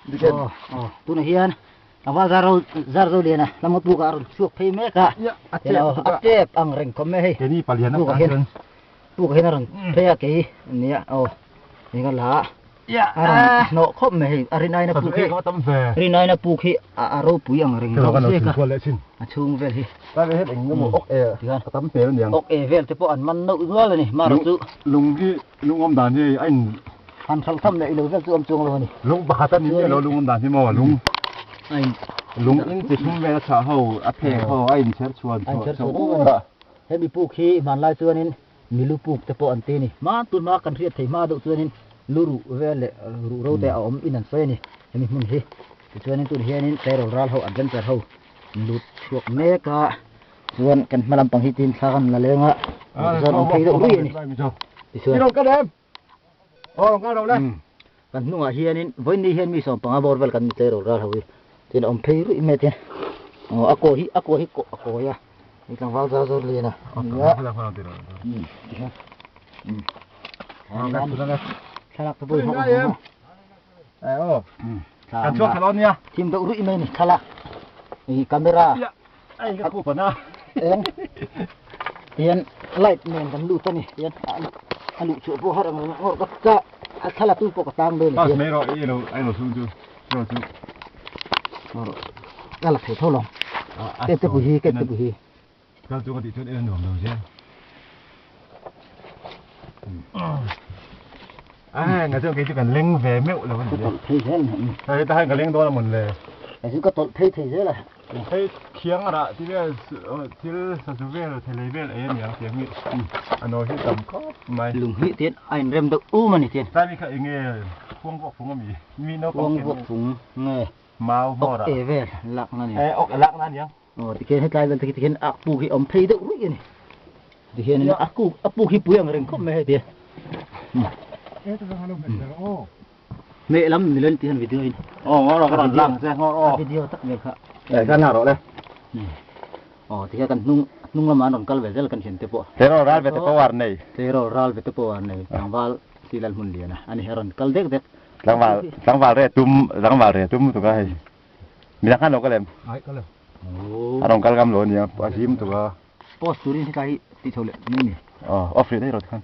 Aw aw tunah hian tlangval zar ro zar zo lian a lam a puk ah a rawn chhuak phei mek a a tep ang reng khawp mai hei puk ah hian puk ah hian a rawn phei a kei ania aw eng a la a rawn hnawh khawp mai hei a rin aiin a puk hi rin aiin a puk hi a ropui ang reng zawk zek a a chhung vel hi awk e vel te pawh an man nauh nual a ni marawh chu lung hi Lung awm dan hi a in. Han hralh tham leh ilo vel chu awm chuang lo a ni. Lung pakhat a ni miah lo lung awm dan hi maw lung. A in. Lung in chi thum vel a chhah ho a phek ho a in chher chhuan A in chher chhuan uk a ni. Hemi puk hi hmanlai chuanin milu puk te pawh an ti a ni. Hma tun hma kan hriat thei hma deuh chuanin lu ruh vel leh ruh ro te a awm in an sawi a ni hemi hmun hi. Tichuanin tun hianin tleirawl ral ho adventure ho lut chhuak mek a. Chuan kan hma lampang hi tin thla kan la leng a, tichuan awm phei deuh ruih a ni. Tichuan kan hnungah hianin vawiin ni hian mi sawmpanga bawr vel kan ni tleirawl ral ho hi tin awm phei ruih mai a tin aw a kaw hi a kaw hi a kawi a hei tlangval zar zawr lian a nia tihian thlalak te pawh hi hmang a thim deuh ruih mai a ni thlalak hei camera Ai ka khup ana. Eng tian light nen kan lut ani tian a luh chhuah pawh har ang reng ngawr ka ka a thla tu pawh ka tang dawn ni. Mai rawh i lo ai lo sung chu chu chu. Ngawr ka la thei tho lo. Ke te pui hi ke te pui hi. Kal chu ka tih chuan en nuam lo zel. Ai nga chuan kei chu kan leng ve meuh lo ani. Ka tawlh phei zel ni. Hei ta hian ka leng dawn a mawn le. Kei chu ka tawlh phei thei zel a. Hei khiang a rah ti vel thil sazu vel thelei vel ei a ni ang tiang hi a nawi hi tam khawp mai. Lung hi tian a inrem deuh um a ni tian. Tlai mi kha eng nge khuang vuak fung a mi? Mi naupang Khuang vuak fung nge mau hmawr ah. Awk e vel lak na a ni. E awk e lak na a ni ang. Aw tikhian hetlai vel te khi tikhian a puk hi awm phei deuh ruih a ni. Tikhian a kuk a puk hi pui ang reng khawp mai hei tia. Hmeh lam ni len tihian video in. Aw ngawr rawh ka rawn lang che ngawr aw. A video tak vel kha. Eh ka na rawh le. Aw tikhian kan hnung hnung lamah an rawn kal ve zel kan thian te pawh. Tleirawl ral ve te power nei. Tleirawl ral ve te power nei tlangval Silal hmun lian a ani a rawn kal dek dek. Tlangval tlangval re tum tlangval re tum tuk a hei. Midang khan lo kal em? Ai kal lo. A rawn kal ngam lo ania a him tuk a. Post turin hetlai hi tih chho leh mai ni. Aw off rih daih rawh tikhan.